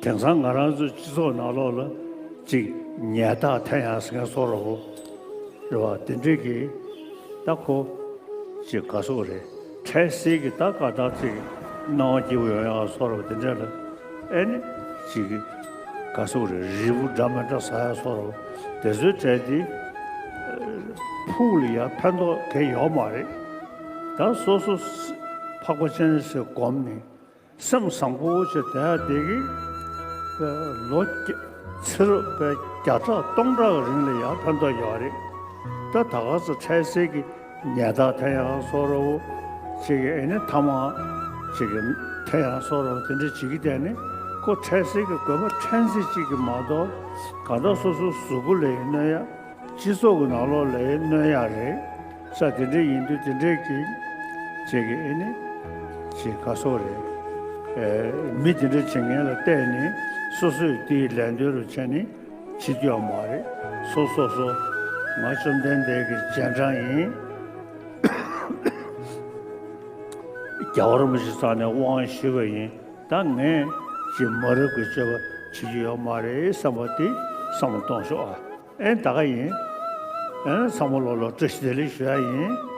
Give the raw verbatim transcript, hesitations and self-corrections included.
དེང་སང་ང་རང་ཚོའི་སྤྱི་ཚོགས་ནང་ལོགས་ལ་ཅིག་ཉལ་ཐག་འཐེན་ཡག་ཟེར་མཁན་བཟོ་འདྲ་པོ་རེད་བ། དེ་འདྲས་ཀྱི་ད་ཁོ་ཅིག་ག་ཟེར་དགོས་རེད། འཕྲལ་སེལ་གྱི་ད་ག་ད་ཅིག་སྣང་བ་སྐྱིད་པོ་ཡོང་ཡག་བཟོ་འདྲ་པོ་དེ་འདྲས་ལ་ཨེ་ནི་ཅིག་ག་ཟེར་དགོས་རེད། རིལ་བུ་འདྲ་མི་འདྲ་ཟ་ཡག་བཟོ་འདྲ་པོ་དེ་ཚོའི་གྲས་དེ་ཕུགས་ལ་ཡ་ཕན་ཐོགས་གང་ཡང་ཡོད་མ་རེད། ད་སོ་སོ་འཕགས་པ་སྤྱན་རས་གཟིགས་སྒོམ་ནས། སེམས་བཟང་པོ་ཞིག་བསྡད་དེ་གི་ལོ་བརྒྱ་ཚེ་རབས་བརྒྱ་ཕྲག་སྟོང་ཕྲག་གི་རིང་ལ་ཡང་ཕན་ཐོགས་ཡོད་རེད། ད་ད་ག་ཚོད་འཕྲལ་སེལ་གྱི་ཉལ་ཐག་འཐེན་ཡག་བཟོ་འདྲ་པོ་ཅིག་གི་ཨེ་ནི་ཐ་མག་ཅིག་གི་འཐེན་ཡག་བཟོ་འདྲ་པོ་དེ་འདྲ་བྱེད་ཀྱི་བསྡད་ནས་ཁོ་འཕྲལ་སེལ་གྱི་དགོས་པ་ཕྲན་ཚེགས་ཅིག་གི་མ་གཏོགས་གང་ལྟར་སོ་སོའི་གཟུགས་པོ་ལ་ཡང་གནོད་ཡག་སྤྱི་ཚོགས་ཀྱི་ནང་ལོགས་ལ་གནོད་ཡག་རེད། ས་དེ་འདྲ་ཡིན་དུས་དེ་འདྲས་ཀྱི་ཅིག་གི་ཨེ་ནི་ཅིག་ག་ཟེར་དགོས་རེད། ཨེ་མི་དེ་འདྲ་བྱེད་མཁན་ལ་བལྟས་ནས་སོ་སོས་དེའི་ལན་ལྡོན་རུ་བྱས་ནས་བྱེད་རྒྱུ་ཡོད་མ་རེད། སོ་སོ་སོ་ང་བཅོམ་ལྡན་འདས་ཀྱི་རྗེས་འབྲང་ཡིན། རྒྱལ་བ་རིན་པོ་ཆེ་རྩ་ནས་དབང་ཞུས་པ་ཡིན། ད་ངས་ཅིག་མ་རབས་ཀྱི་སྤྱོད་པ་བྱེད་རྒྱུ་ཡོད་མ་རེད་བསམ་པ་དེ་བསམ་བློ་གཏོང་ཤོག་ཨ། ཨེ་ད་ག་ཡིན། ཨེ་ཚང་མ་ལོ་ལ་བཀྲ་ཤིས་བདེ་ལེགས་ཞུ་ཡ་ཡིན།